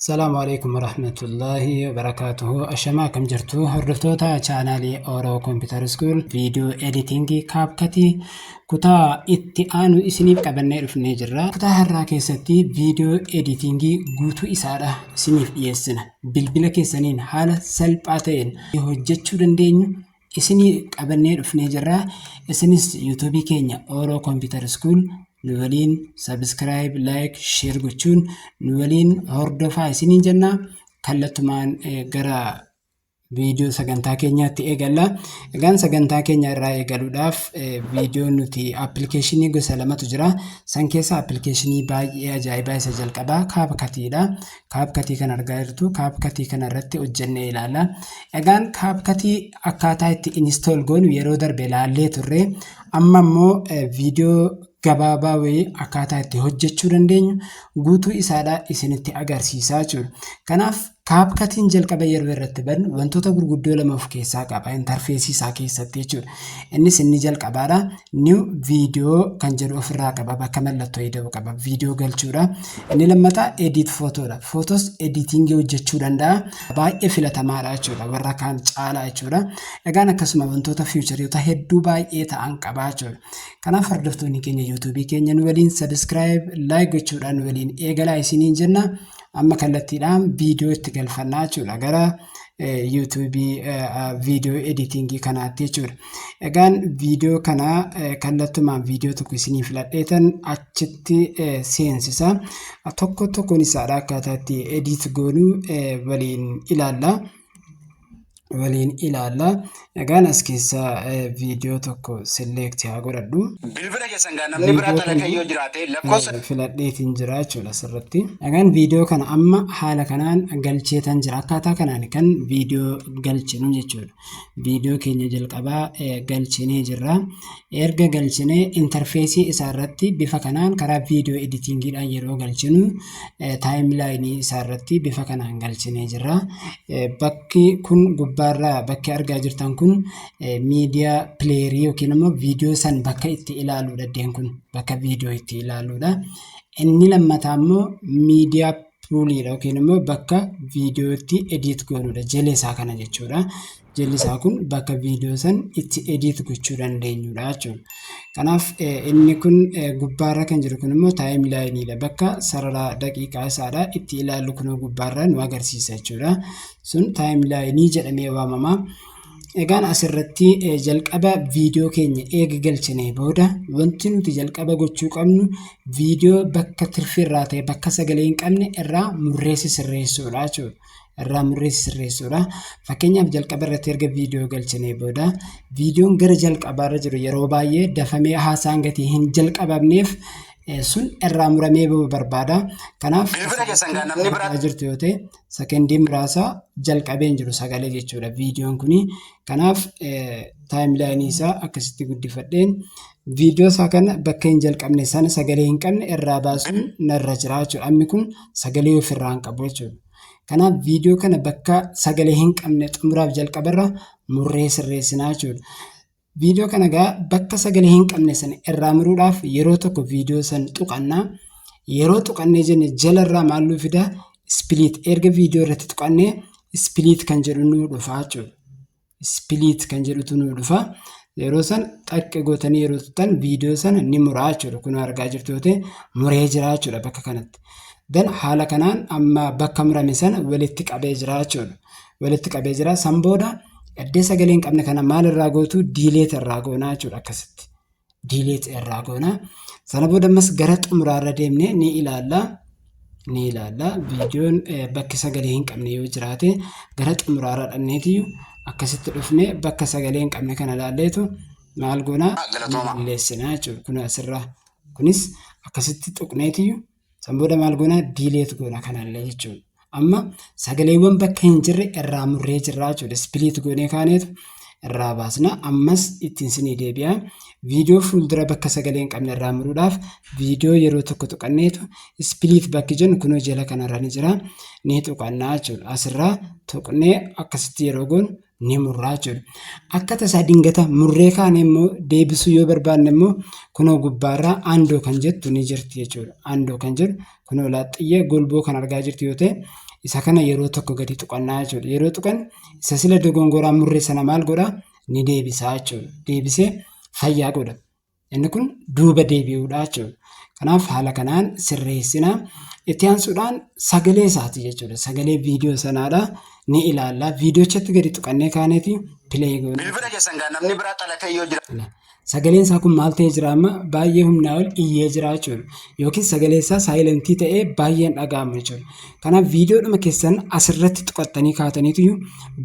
Salaamu alaikum warahmatullaahi wabarakaatuhu. Ashamaa, akkam jirtu, hordoftoota chaanaalii Oro Computer School? Viidiyoo editingii CapCutii kutaa itti aanu isiniif qabannee dhufnee jirra. Kutaa har'aa keessatti viidiyoo editingii guutuu isaadha isiniif dhiyeessina. Bilbila keessaniin haala salphaa ta'een hojjechuu dandeenyu isinii qabannee dhufnee jirra. Isinis YouTubeii keenya Oro Computer School nu waliin subscribe, like, share gochuun nu waliin hordofaa isiniin jenna. Kallattumaan gara viidiyoo sagantaa keenyaatti eegalla. Egaan sagantaa keenya irraa eegaluudhaaf viidiyoo nuti appilikeeshinii gosa lamatu jira. San keessa appilikeeshinii baay'ee ajaa'ibaa isa jalqabaa CapCutiidha. CapCutii kan argaa jirtu, CapCutii kana irratti hojjennee ilaalla. Egaan CapCutii akkaataa itti install goonu yeroo darbe ilaallee turre. Amma immoo viidiyoo gabaabaa wayii akkaataa itti hojjechuu dandeenyu guutuu isaadha isinitti agarsiisaa jechuudha. Kanaaf CapCutiin jalqaba yeroo irratti bannu wantoota gurguddoo lama of keessaa qaba interfaceii isaa keessatti jechuudha. Innis inni jalqabaadha. New video kan jedhu ofirraa qaba, bakka mallattoo ida'u qaba, viidiyoo galchuudha. Inni lammataa edit photodha. Photos editingii hojjechuu danda'a. Baay'ee filatamaadha jechuudha, warra kaan caalaa jechuudha. Egaan akkasuma wantoota featureoota hedduu baay'ee ta'an qaba jechuudha. Kanaaf hordoftoonni keenya YouTubeii keenya nu waliin subscribe, like gochuudhaan nu waliin eegalaa isiniin jenna. Amma kallattiidhaan viidiyoo itti galfannaa jechuudha, gara YouTubeii viidiyoo editingii kanaatti jechuudha. Egaan viidiyoo kana kallattumaan viidiyoo tokko isinii filadheetan achitti seensisa. Tokko tokkoon isaadha akkaataa itti edit goonuu waliin ilaalla. Waliin ilaalla. Egaan as keessa viidiyoo tokko select haa godhadhu. Bilbila keessan gaa namni biraa Viidiyoo talakee kana yoo jiraate lakkoofsa filadheetiin jira jechuudha asirratti. Egaan viidiyoo kana amma haala kanaan galcheetan jira. Akkaataa kanaan kan viidiyoo galchinu jechuudha. Viidiyoo keenya jalqabaa galchinee jirra. Erga galchinee interfaceii isaa irratti bifa kanaan karaa viidiyoo editingiidhaan yeroo galchinu timelineii isaa irratti bifa kanaan galchinee jirra. Bakki kun gubbaarraa bakki argaa jirtan kun media playerii yookiin immoo viidiyoo san bakka itti ilaaluudha. Iddeen kun bakka viidiyoo itti ilaaluudha. Inni lammataa immoo media pooliidha yookiin immoo bakka viidiyoo itti edit goonuudha. Jala isaa kana jechuudha. Jalli isaa kun bakka viidiyoo san itti edit gochuu dandeenyudha jechuudha. Kanaaf inni kun gubbaarra kan jiru kun immoo timelineiidha. Bakka sarara daqiiqaa isaadha itti ilaallu kun gubbaarra nu agarsiisa jechuudha. Sun timelineii jedhamee waamama. Egaan asirratti jalqaba viidiyoo keenya eega galchinee booda wanti nuti jalqaba gochuu qabnu viidiyoo bakka tirfii irraa ta'e, bakka sagalee hin qabne irraa murreessi sirreessuudha jechuudha. Irraa murreessi sirreessuudha. Fakkeenyaaf, jalqaba irratti erga viidiyoo galchinee booda viidiyoon gara jalqabaarra jiru yeroo baay'ee dafamee haasaan gatii hin jalqabamneef sun irraa muramee bahuu barbaada. Kanaaf Bilbila keessan gaa namni biraa argaa jirtu yoo ta'e, sekendii muraasa jalqabee hin jiru sagalee jechuudha viidiyoon kuni. Kanaaf timelineii isaa akkasitti guddifadheen viidiyoo isaa kana bakka hin jalqabne sana, sagalee hin qabne irraa baasuun narra jira jechuudha. Ammi kun sagalee ofirraa hin qabu jechuudha. Kanaaf viidiyoo kana bakka sagalee hin qabne xumuraaf jalqabarra murree sirreessinaa jechuudha. Viidiyoo kana egaa bakka sagalee hin qabne sana irraa muruudhaaf yeroo tokko viidiyoo san tuqannaa. Yeroo tuqannee jenne jalarraa maal nuu fida? Split. Erga viidiyoo irratti tuqannee split kan jedhu nuu dhufa jechuudha. Split kan jedhutu nuu dhufa. Yeroo san xaqqi gootanii yeroo tuqxan viidiyoo sana ni muraa jechuudha. Kun argaa jirtu yoo ta'e, muree jira jechuudha bakka kanatti. Then haala kanaan amma bakka murame sana walitti qabee jira jechuudha. Walitti qabee jira. San booda iddoo sagalee hin qabne kana maal irraa gootu? Delete irraa goonaa jechuudha akkasitti. Delete irraa goonaa. Sana booda ammas gara xumuraarra deemnee ni ilaalla. Ni ilaalla. Viidiyoon bakki sagalee hin qabne yoo jiraate gara xumuraarra dhanneetiyyuu akkasitti dhufnee bakka sagalee hin qabne kana ilaalleetu maal goonaa? Galatooma. Balleessinaa jechuudha. Kun asirraa. Kunis akkasitti tuqneetiyyuu san booda maal goonaa? Delete goona kanallee jechuudha. Amma sagaleewwan bakka hin jirre irraa murree jirraa jechuudha. Split goonee kaaneetu irraa baasna. Ammas ittiin sinii deebi'a. Viidiyoo fuuldura bakka sagalee hin qabne irraa muruudhaaf viidiyoo yeroo tokko tuqanneetu split bakki jennu kunoo jala kanarra ni jira. Ni tuqannaa jechuudha. Asirraa tuqnee akkasitti yeroo goonu ni murraa jechuudha. Akka tasaa dingata murree kaane immoo deebisuu yoo barbaanne immoo kunoo gubbaarraa undo kan jettu ni jirti jechuudha. Undo kan jedhu kunoo xiyya golboo kan argaa jirtu yoo ta'e, Isa kana yeroo tokko gadi tuqannaa jechuudha. Yeroo tuqan isa sila dogongoraan murre sana maal godhaa? Ni deebisaa jechuudha. Deebisee fayyaa godha. Inni kun duuba deebi'uudha jechuudha. Kanaaf haala kanaan sirreessina. Itti aansuudhaan sagalee isaati jechuudha. Sagalee viidiyoo sanaadha ni ilaalla. Viidiyochatti gadi tuqannee kaaneeti play goona. Bilbila keessan gaa namni biraa xalafee yoo jira. Sagaleen isaa kun maal ta'ee jira amma? Baay'ee humnaa ol iyyee jira jechuudha. Yookiin sagalee isaa silentii ta'ee baay'een dhaga'amu jechuudha. Kanaaf viidiyoodhuma keessan asirratti tuqattanii kaataniitu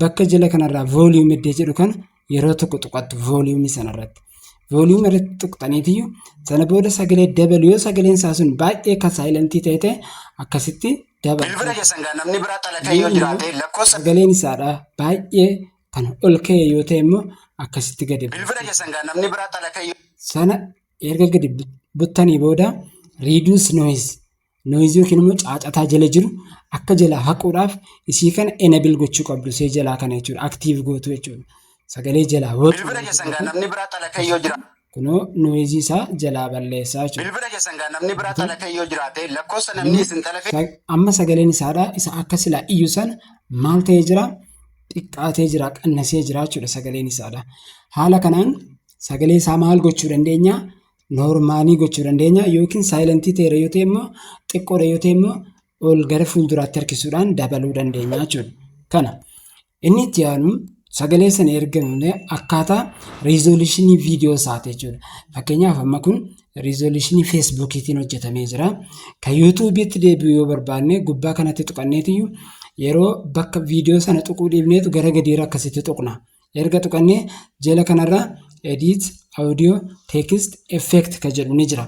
bakka jala kanarraa volume iddee jedhu kana yeroo tokko tuqattu volumeii sanarratti. Volumeii irratti tuqxaniitiyyuu sana booda sagalee dabalu, yoo sagaleen isaa sun baay'ee kan silentii ta'e akkasitti dabalu. Bilbila keessan gaa namni biraa xalafee yoo jiraate lakkoofsa Sagaleen isaadha baay'ee kan ol ka'e yoo ta'e immoo akkasitti gadi bu'a. Bilbila keessan gaa namni biraa xalafee yoo Sana erga gadi buttanii booda reduce noise, noise yookiin immoo caacataa jala jiru akka jalaa haquudhaaf isii kana enable gochuu qabdu, isee jalaa kana jechuudha, active gootu jechuudha. Sagalee jalaa wacu Bilbila keessan gaa namni biraa xalafee yoo jira. Kunoo noise isaa jalaa balleessaa jechuudha. Bilbila keessan gaa namni biraa xalafee yoo jiraate lakkoofsa namni isin xalafee Amma sagaleen isaadha isa akka silaa iyyu sana maal ta'ee jira? Xiqqaatee jira, qannasee jira jechuudha sagaleen isaadha. Haala kanaan sagalee isaa maal gochuu dandeenya? Normalii gochuu dandeenya yookiin silentii ta'eera yoo ta'e immoo, xiqqoodha yoo ta'e immoo ol gara fuulduraatti harkisuudhaan dabaluu dandeenya jechuudha. Kana inni itti aanu sagalee sana ergamne akkaataa resolutionii viidiyoo isaati jechuudha. Fakkeenyaaf amma kun resolutionii Facebookiitiin hojjetamee jira. Kan YouTubeiitti deebi'u yoo barbaanne gubbaa kanatti tuqanneetiyyuu yeroo bakka viidiyoo sana tuquu dhiibneetu gara gadiirra akkasitti tuqna. Erga tuqannee jala kanarra edit audio, text, effect kan jedhu ni jira.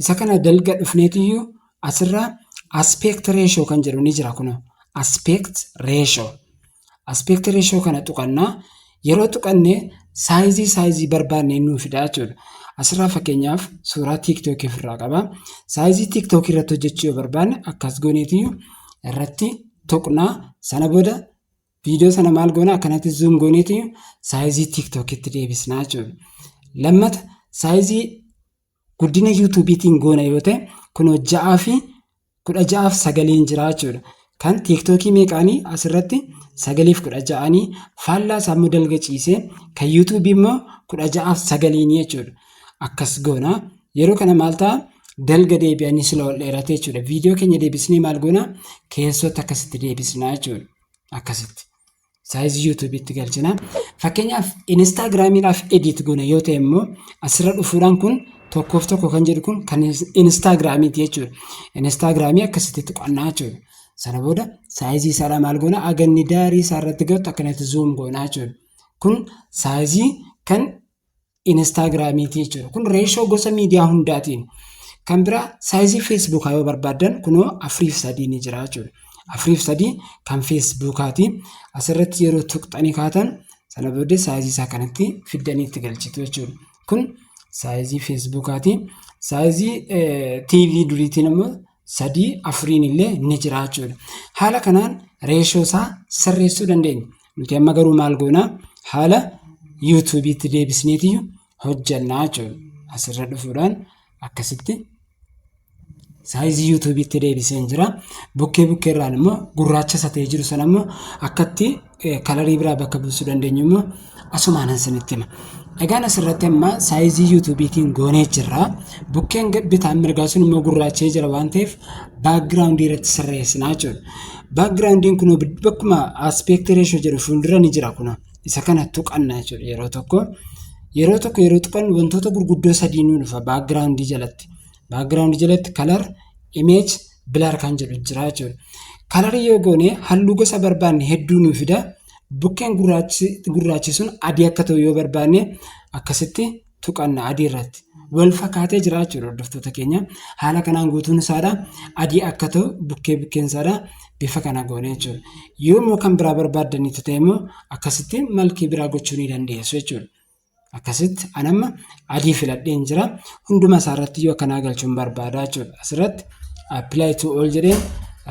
Isa kana dalga dhufneetiyyuu asirraa aspect ratio kan jedhu ni jira kunoo. Aspect ratio. Aspect ratio kana tuqannaa. Yeroo tuqanne sizeii barbaanne nuu fida jechuudha. Asirraa fakkeenyaaf suuraa TikTokii ofirraa qaba. Sizeii TikTokii irratti hojjechuu yoo barbaanne akkas gooneetiyyuu irratti tuqnaa. Sana booda viidiyoo sana maal goona? Akkanatti zoom gooneetiyyuu sizeii TikTokiitti deebisnaa jechuudha. Lammata sizeii guddina YouTubeiitiin goona yoo ta'e kunoo 6 fi 16f 9n jira jechuudha. Kan TikTokii meeqaanii? Asirratti 9f 16nii, faallaa isaa immoo dalga ciisee kan YouTubeii immoo 16f 9nii jechuudha. Akkas goona. Yeroo kana maal ta'a? Dalga deebi'anii sila ol dheerate jechuudha. Viidiyoo keenya deebisnee maal goona? Keessootti akkasitti deebisnaa jechuudha. Akkasitti. Sizeii YouTubeiitti galchina. Fakkeenyaaf Instagramiidhaaf edit goona yoo ta'e immoo asirra dhufuudhaan kun 1f 1 kan jedhu kun kan Instagramiiti jechuudha. Instagramii akkasitti tuqannaa jechuudha. Sana booda sizeii isaadhaa maal goona? Aganni daarii isaa irratti ga'utti akkanatti zoom goonaa jechuudha. Kun sizeii kan Instagramiiti jechuudha. Kun ratio gosa miidiyaa hundaatiin. Kan biraa sizeii Facebookaa yoo barbaaddan kunoo 4f 3 ni jira jechuudha. 4f 3 kan Facebookaati. Asirratti yeroo tuqxanii kaatan sana booddee sizeii isaa kanatti fiddanii itti galchitu jechuudha. Kun sizeii Facebookaati. Sizeii TV duriitiin immoo 3:4n illee ni jira jechuudha. Haala kanaan ratio isaa sirreessuu dandeenya. Nuti amma garuu maal goonaa? Haala YouTubeiitti deebisneetiyyuu hojjannaa jechuudha. Asirra dhufuudhaan akkasitti sizeii YouTubeiitti deebiseen jira. Bukkee bukkeerraan immoo gurraacha isa ta'ee jiru sana immoo akkatti colorii biraa bakka buusuu dandeenyu immoo asumaan isinitti hima. Egaan asirratti amma sizeii YouTubeiitiin goonee jirra. Bukkeen bitaan mirgaa sun immoo gurraachee jira waan ta'eef backgroundii irratti sirreessinaa jechuudha. Backgroundiin kun bakkuma aspect ratio jedhu fuuldura ni jira kun, isa kana tuqanna jechuudha yeroo tokko. Yeroo tokko yeroo tuqannu wantoota gurguddoo sadii nu dhufa backgroundii jalatti. Backgroundii jalatti color, image, blur kan jedhu jira jechuudha. Colorii yoo goone halluu gosa barbaanne hedduu nu fida. Bukkeen gurraachi sun adii akka ta'u yoo barbaanne akkasitti tuqanna adii irratti. Wal fakkaatee jira jechuudha, hordoftoota keenya. Haala kanaan guutuun isaadha adii akka ta'u bukkee bukkeen isaadha bifa kana goone jechuudha. Yoo immoo kan biraa barbaaddaniitu ta'e immoo akkasitti malkii biraa gochuu ni dandeessu jechuudha. Akkasitti anamma adii filadheen jira. Hunduma isaa irratti yoo akkanaa galchuun barbaada jechuudha. Asirratti apply to all jedheen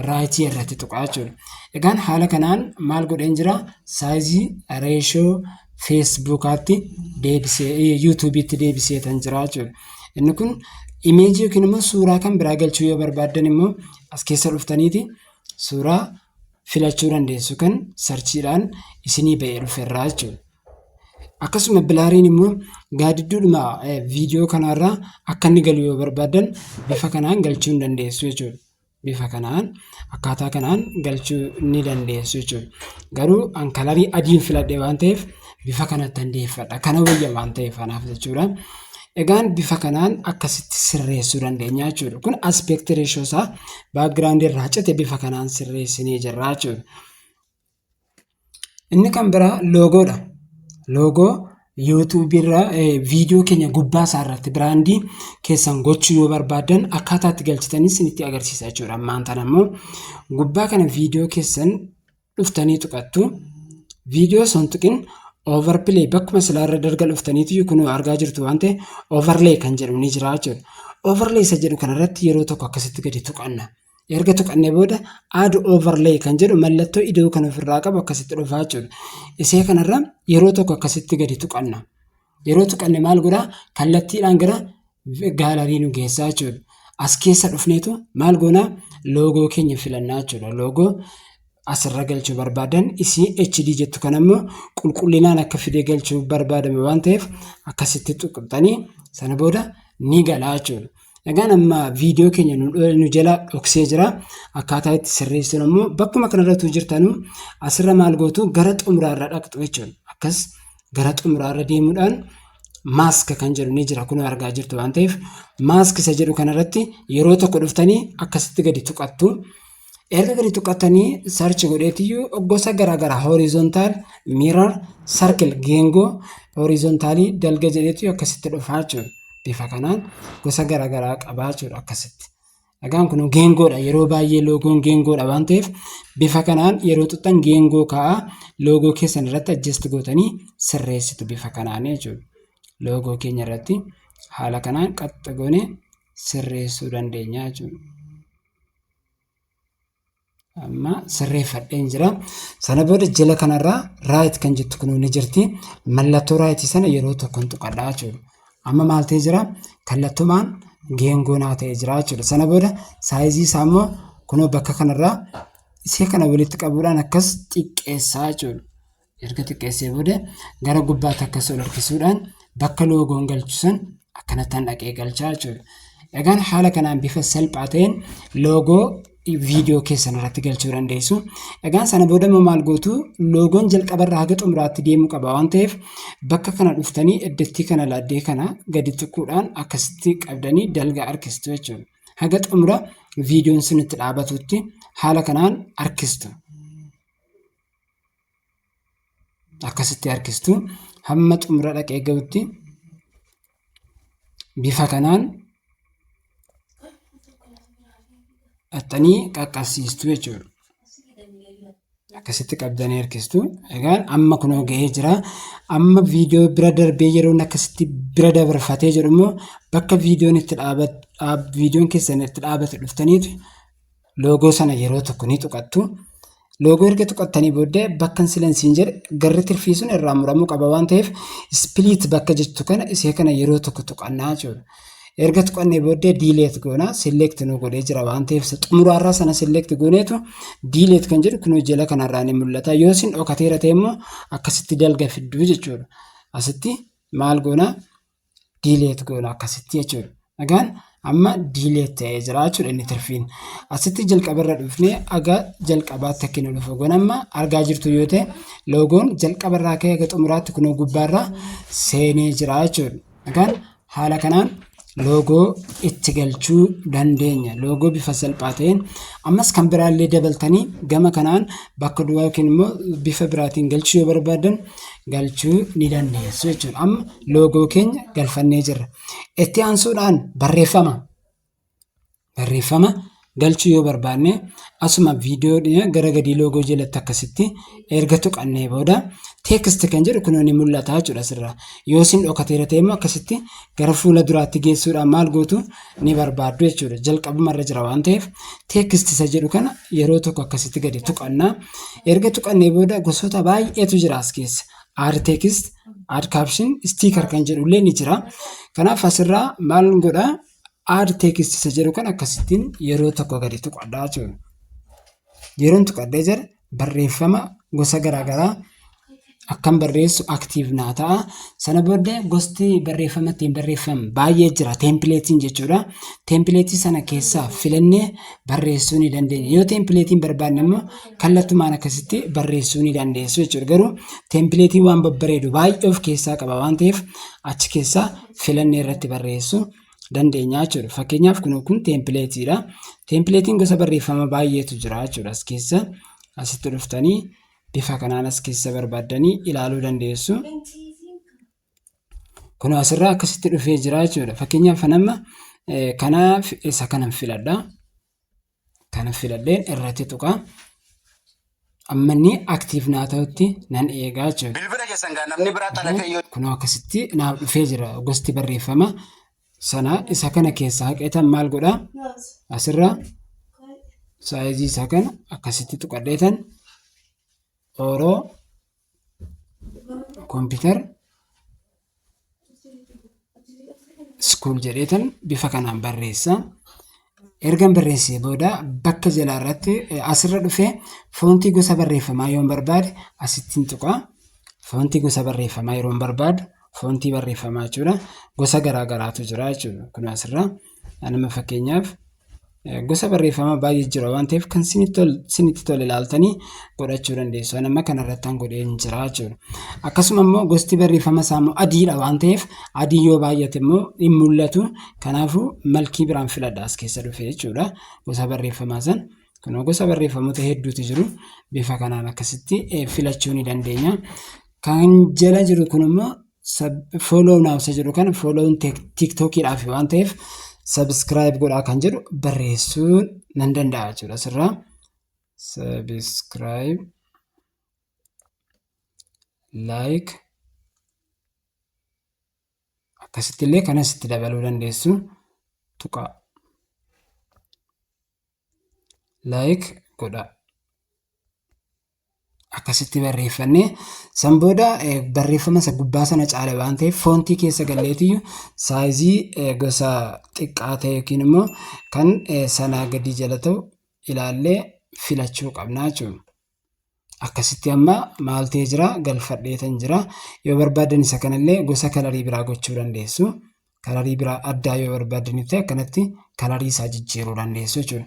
rightii irratti tuqaa jechuudha. Egaan haala kanaan maal godheen jira? Sizeii ratio Facebookaatti deebisee YouTubeiitti deebisee tan jira jechuudha. Inni kun imageii yookiin immoo suuraa kan biraa galchuu yoo barbaaddan immoo as keessa dhuftaniiti suuraa filachuu dandeessu, kan searchiidhaan isinii ba'ee dhuferraa jechuudha. Akkasuma bluriin immoo gaaddidduudhuma viidiyoo kanarraa akka inni galu yoo barbaadan bifa kanaan galchuu ni dandeessu jechuudha. Bifa kanaan, akkaataa kanaan galchuu ni dandeessu jechuudha. Garuu an colorii adiin filadhe waan ta'eef bifa kanatti deeffadha. Kana wayya waan ta'eef anaaf jechuudha. Egaan bifa kanaan akkasitti sirreessuu dandeenya jechuudha. Kun aspect ratio isaa backgroundii irraa cite bifa kanaan sirreessinee jirra jechuudha. Inni kan biraa loogoodha. Loogoo YouTubeii irraa viidiyoo keenya gubbaa isaa irratti brandii keessan gochuu yoo barbaaddan akkaataa itti galchitanis isinitti agarsiisa jechuudha. Ammaan tana immoo gubbaa kana viidiyoo keessan dhuftanii tuqattu. Viidiyoo osoo hin tuqin overlay bakkuma silaa irra darga dhuftaniitu kunoo argaa jirtu waan ta'eef overlay kan jedhu ni jira jechuudha. Overlay isa jedhu kanarratti yeroo tokko akkasitti gadi tuqanna. Erga tuqannee booda add overlay kan jedhu mallattoo iddoo kan ofirraa qabu akkasitti dhufaa jechuudha. Isee kanarra yeroo tokko akkasitti gadi tuqanna. Yeroo tuqanne maal godhaa? Kallattiidhaan gara gallery nu geessaa jechuudha. As keessa dhufneetu maal goonaa? Loogoo keenya filannaa jechuudha. Loogoo asirra galchuu barbaadan isii HD jettu kan ammoo qulqullinaan akka fidee galchuu barbaadame waan ta'eef akkasitti tuqxanii sana booda ni galaa jechuudha. Egaan amma viidiyoo keenya nu jala dhoksee jira. Akkaataa itti sirreessinu immoo bakkuma kanarratti jirtanu asirra maal gootu? Gara xumuraarra dhaqxu jechuudha. Akkas gara xumuraarra deemuudhaan mask kan jedhu ni jira, kun argaa jirtu waan ta'eef mask isa jedhu kanarratti yeroo tokko dhuftanii akkasitti gadi tuqattu. Erga gadi tuqattanii search godheetiyyuu gosa garaagaraa horizontal, mirror, circle, geengoo, horizontalii, dalga jedheetu akkasitti dhufaa jechuudha. Bifa kanaan gosa garaagaraa qabaa jechuudha akkasitti. Egaan kun geengoodha. Yeroo baay'ee loogoon geengoodha waan ta'eef bifa kanaan yeroo tuqxan geengoo kaa'aa, loogoo keessan irratti adjust gootanii sirreessitu bifa kanaan jechuudha. Loogoo keenya irratti haala kanaan qaxxa goonee sirreessuu dandeenya jechuudha. Amma sirreeffadheen jira. Sana booda jala kanarraa right kan jettu kun ni jirti. Mallattoo rightii sana yeroo tokkoon tuqadhaa jechuudha. Amma maal ta'ee jira? Kallattumaan geengoo naa ta'ee jira jechuudha. Sana booda sizeii isaa immoo kunoo bakka kanarraa isee kana walitti qabuudhaan akkas xiqqeessaa jechuudha. Erga xiqqeessee booda gara gubbaatti akkas ol harkisuudhaan bakka loogoon galchu san akkanattaan dhaqee galchaa jechuudha. Egaan haala kanaan bifa salphaa ta'een loogoo viidiyoo keessan irratti galchuu dandeessu. Egaan sana booda immoo maal gootu? Loogoon jalqabarraa haga xumuraatti deemuu qaba waan ta'eef bakka kana dhuftanii iddattii kana laaddee kana gadi tuquudhaan akkasitti qabdanii dalga harkistu jechuudha. Haga xumura viidiyoon sun itti dhaabatutti haala kanaan harkistu. Akkasitti harkistu, hamma xumura dhaqee gahutti bifa kanaan dhaxxanii qaqqabsiistu jechuudha. Akkasitti qabdanii harkistu. Egaan amma kunoo gahee jira. Amma viidiyoo bira darbee yeroo inni akkasitti bira dabarfatee jedhu immoo bakka viidiyoon itti dhaabat viidiyoon keessan itti dhaabate dhuftaniitu loogoo sana yeroo tokko ni tuqattu. Loogoo erga tuqattanii booddee bakka silansiin jedhe garri tirfii sun irraa muramuu qaba waan ta'eef split bakka jettu kana isee kana yeroo tokko tuqannaa jechuudha. Erga tuqannee booddee delete goona. Select nu godhee jira waan ta'eef xumuraarraa sana select gooneetu delete kan jedhu kunoo jala kanarraa ni mul'ata. Yoo isin dhokateera ta'e immoo akkasitti dalga fidduu jechuudha. Asitti maal goona? Delete goona akkasitti jechuudha. Egaan amma delete ta'ee jira jechuudha inni tirfiin. Asitti jalqabarra dhufnee aga jalqabaatti akka inni dhufu goona. Amma argaa jirtu yoo ta'e loogoon jalqabarraa ka'ee aga xumuraatti kunoo gubbaarraa seenee jira jechuudha. Egaan haala kanaan loogoo itti galchuu dandeenya. Loogoo bifa salphaa ta'een ammas kan biraallee dabaltanii gama kanaan bakka duwwaa yookiin immoo bifa biraatiin galchuu yoo barbaadan galchuu ni dandeessu jechuudha. Amma loogoo keenya galfannee jirra. Itti aansuudhaan barreeffama. Barreeffama galchuu yoo barbaanne asuma viidiyoo gara gadii loogoo jalatti akkasitti erga tuqannee booda text kan jedhu kunoo ni mul'ata jechuudha asirraa. Yoo isin dhokateera ta'e immoo akkasitti gara fuula duraatti geessuudhaan maal gootu? Ni barbaaddu jechuudha. Jalqabumarra jira waan ta'eef text isa jedhu kana yeroo tokko akkasitti gadi tuqannaa. Erga tuqannee booda gosoota baay'eetu jira as keessa. Add text, add caption, sticker kan jedhullee ni jira. Kanaaf asirraa maal godhaa? Add text isa jedhu kan akkasittiin yeroo tokko gadi tuqadhaa jechuudha. Yeroon tuqadhee jira, barreeffama gosa garaagaraa akkan barreessu active naa ta'a. Sana booddee gosti barreeffama ittiin barreeffamu baay'ee jira. Template'n jechuudha. Template sana keessaa filannee barreessuu ni dandeenya. Yoo template'n barbaanne immoo kallattumaan akkasitti barreessuu ni dandeessu jechuudha. Garuu template waan babbareedu baay'ee of keessaa qaba waan ta'eef, achi keessaa filannee irratti barreessuu dandeenya jechuudha. Fakkeenyaaf kun template'dha. Template'n gosa barreeffama baay'eetu jira jechuudha as keessa. Asitti dhuftanii bifa kanaan as keessa barbaaddanii ilaaluu dandeessu. Kun asirraa akkasitti dhufee jira jechuudha. Fakkeenyaaf nama kanaaf isa kanan filadha. Kana filadheen irratti tuqa. Amma inni active naa ta'utti nan eegaa jechuudha. Bilbila keessan gaa namni biraa xalafee yoo Kun akkasitti naaf dhufee jira gosti barreeffama sana. Isa kana keessaa haqeetan maal godhaa? Asirraa size isaa kana akkasitti tuqadheetan Oro Computer School jedheetan bifa kanaan barreessa. Ergan barreessee booda bakka jalaa irratti asirra dhufee font gosa barreeffamaa yoon barbaade asittiin tuqa. Font gosa barreeffamaa yeroon barbaadu, font barreeffamaa jechuudha. Gosa garaa garaatu jira jechuudha. Kun asirra nama fakkeenyaaf gosa barreeffamaa baay'ee jira waan ta'eef, kan isinitti tole ilaaltanii godhachuu dandeessu. Ani amma kanarratti kan godhee hin jira jechuudha. Akkasuma immoo gosti barreeffama isaa immoo adiidha waan ta'eef, adii yoo baay'ate immoo hin mul'atu. Kanaafuu malkii biraan filadha as keessa dhufe jechuudha. Gosa barreeffamaa san. Kunoo gosa barreeffamoota hedduutu jiru. Bifa kanaan akkasitti filachuu ni dandeenya. Kan jala jiru kun immoo follow now isa jedhu kana, follow'n TikTokiidhaaf waan ta'eef, subscribe godhaa kan jedhu barreessuu nan danda'a jechuudha asirraa. Subscribe, like, akkasitti illee kanas itti dabaluu dandeessu, tuqaa. Like godhaa. Akkasitti barreeffannee san booda barreeffama isa gubbaa sana caale waan ta'eef, font keessa galleetiyyu size gosa xiqqaa ta'e yookiin immoo kan sanaa gadi jala ta'u ilaallee filachuu qabna jechuudha. Akkasitti amma maal ta'ee jira? Galfadheetan jira. Yoo barbaadan isa kanallee gosa color biraa gochuu dandeessu. Color biraa addaa yoo barbaadaniif ta'e, akkanatti color isaa jijjiiruu dandeessu jechuudha.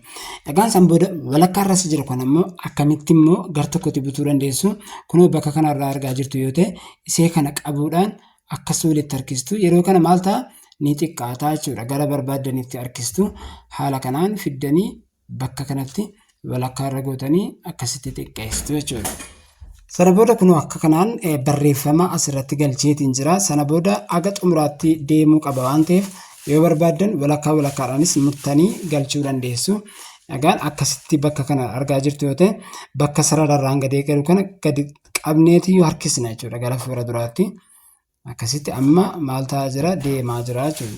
Egaan san booda walakkaa irras jiru kun ammoo akkamitti immoo gar tokkotti bituu dandeessu? Kunoo bakka kanarraa argaa jirtu yoo ta'e, isee kana qabuudhaan akkas walitti harkistu. Yeroo kana maal ta'a? Ni xiqqaataa jechuudha. Gara barbaaddanitti harkistu. Haala kanaan fiddanii bakka kanatti walakkaa irra gootanii akkasitti xiqqeessitu jechuudha. Sana booda kunoo akka kanaan barreeffama asirratti galcheetiin jira. Sana booda aga xumuraatti deemuu qaba waan ta'eef, yoo barbaaddan walakkaa walakkaadhaanis murtanii galchuu dandeessu. Egaan akkasitti bakka kana argaa jirtu yoo ta'e, bakka sarararraan gadee galu kana gadi qabneetiyyuu harkisna jechuudha gara fuula duraatti. Akkasitti amma maal ta'aa jira? Deemaa jira jechuudha.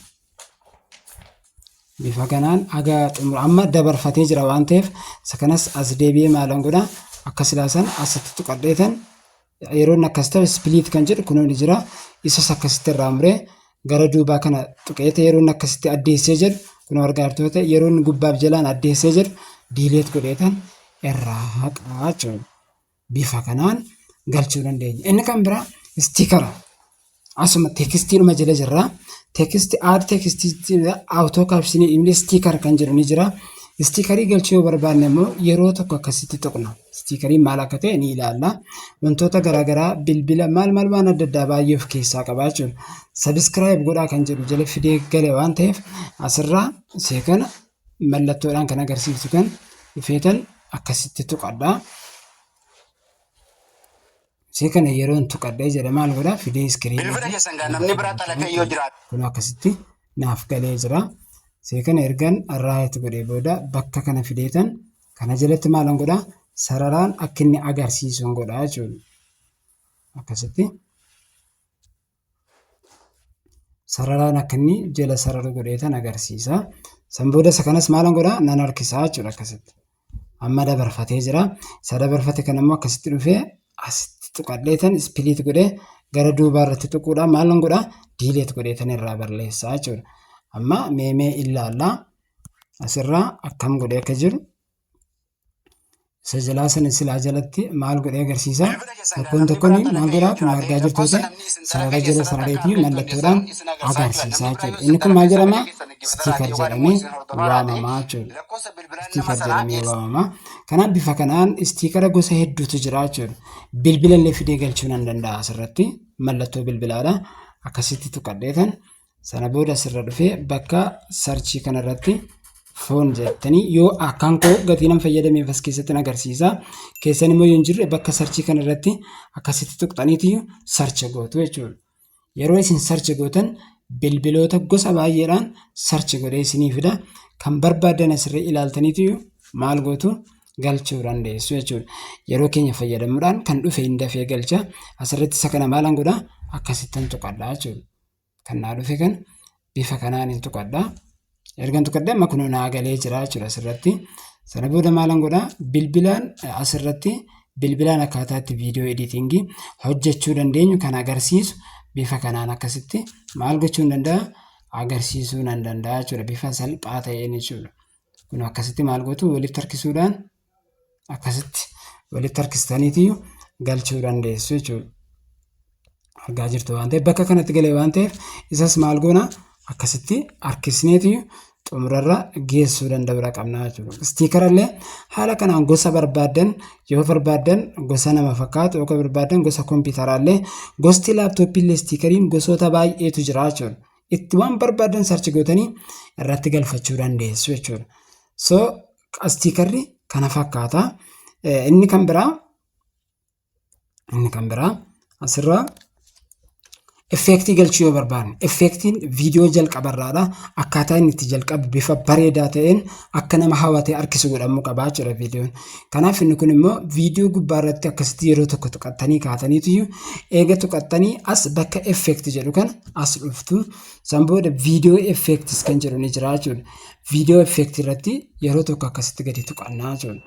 Bifa kanaan haga xumura amma dabarfatee jira waan ta'eef, isa kanas as deebi'ee maalan godha? Akka silaasan asitti tuqadheetan yeroo inni akkas ta'u, split kan jedhu kunoo ni jira. Isas akkasitti irraa muree gara duubaa kana tuqeete, yeroo inni akkasitti addeessee jedhu, kunoo argaa jirtu, yeroo inni gubbaaf jalaan addeessee jedhu delete godheetan irraa haqaa jechuudha. Bifa kanaan galchuu dandeenya. Inni kan biraa sticker. Asuma textiidhuma jala jirra. Text, add text, auto caption, inni sticker kan jedhu ni jira. Sticker galchuu yoo barbaanne immoo yeroo tokko akkasitti tuqna. Stickeriin maal akka ta'e ni ilaalla. Wantoota garaagaraa, bilbila, maal maal, waan adda addaa baay'ee of keessaa qaba jechuudha. Subscribe godhaa kan jedhu jala fidee gale waan ta'eef, asirraa isee kana mallattoodhaan kan agarsiiftu kan dhufeetan akkasitti tuqadha. Isee kana yeroon tuqadhee jedhe maal godhaa? Fidee screen Bilbila keessan gaa namni biraa xalafee yoo jiraate. Kun akkasitti naaf galee jira. Isee kana ergan right godhee booda bakka kana fideetan kana jalatti maalan godhaa? Sararaan akka inni agarsiisuun godhaa jechuudha. Akkasitti sararaan akka inni jala sararu godheetan agarsiisa. San booda isa kanas maalan godhaa? Nan harkisaa jechuudha akkasitti. Amma dabarfatee jira. Isa dabarfate kana immoo akkasitti dhufee asitti tuqadheetan split godhee gara duubaa irratti tuquudhaan maalan godhaa? Delete godheetan irraa balleessaa jechuudha. Amma meemee ilaallaa. Asirraa akkam godhee akka jiru. Isa jalaa sana silaa jalatti maal godhee agarsiisa? Bilbila keessan gaa Tokkoon namni tokkoon biraa maal xalafee godhaa? yoo Kun jiraate argaa jirtu lakkoofsa ta'e namni isin sarara xalafee jala eessarratti akka sarareetii argachuu mallattoodhaan dandeessan isin agarsiisaa jechuudha. agarsiisaa Namni biraa jechuudha. yoo isin Inni kun maal xalafee jedhama? sagalee keessan dhaggeeffataa Sticker raate yookaan immoo jedhamee isin hordofaa raate waamamaa jechuudha. lakkoofsa bilbilaa nama Sticker sanaa jedhamee waamama. Kanaaf bifa kanaan stickera gosa hedduutu jira jechuudha. Bilbila illee fidee galchuu nan danda'a asirratti mallattoo bilbilaadha. Akkasitti tuqadheetan sana booda asirra dhufee bakka searchii kanarratti phone jettanii yoo akkaan koo gatii nan fayyadameef as keessatti nan agarsiisa. Keessan immoo yoo hin jirre bakka searchii kanarratti akkasitti tuqxaniiti search gootu jechuudha. Yeroo isin search gootan bilbiloota gosa baay'eedhaan search godhee isinii fida. Kan barbaadan asirra ilaaltaniitu maal gootu galchuu dandeessu jechuudha. Yeroo keenya fayyadamuudhaan kan dhufe hin dafee galcha. Asirratti isa kana maalan godhaa? Akkasittan tuqadhaa jechuudha. Kan naa dhufe kan bifa kanaan hin tuqadhaa. Ergan tuqadhee amma kunoo naa galee jira jechuudha asirratti. Sana booda maalan godhaa? Bilbilaan asirratti bilbilaan akkaataa itti viidiyoo editingii hojjechuu dandeenyu kan agarsiisu bifa kanaan akkasitti maal gochuu hin danda'a? Agarsiisuu nan danda'a jechuudha. Bifa salphaa ta'een jechuudha. Kun akkasitti maal gootu walitti harkisuudhaan akkasitti walitti harkistaniitiyyuu galchuu dandeessu jechuudha. Argaa jirtu waan ta'eef bakka kanatti galee waan ta'eef isas maal goona akkasitti harkisneetiyyuu xumurarra geessuu danda'uudha qabna jechuudha. Stickera illee haala kanaan gosa barbaaddan yoo barbaaddan gosa nama fakkaatu yoo barbaaddan gosa kompiitaraa illee gosti laaptooppii illee stickeriin gosoota baay'eetu jira jechuudha. Itti waan barbaaddan search gootanii irratti galfachuu dandeessu jechuudha. So stickerri kana fakkaata. Inni kan biraa asirraa effectii galchuu yoo barbaanne effectiin viidiyoo jalqabarraadha. Akkaataa inni itti jalqabu bifa bareedaa ta'een akka nama hawwatee harkisu godhamuu qaba jechuudha viidiyoon. Kanaaf inni kun immoo viidiyoo gubbaa irratti akkasitti yeroo tokko tuqattanii kaataniitu eega tuqattanii as bakka effect jedhu kana as dhuftu. San booda video effects kan jedhu ni jira jechuudha. Video effect irratti yeroo tokko akkasitti gadi tuqannaa jechuudha.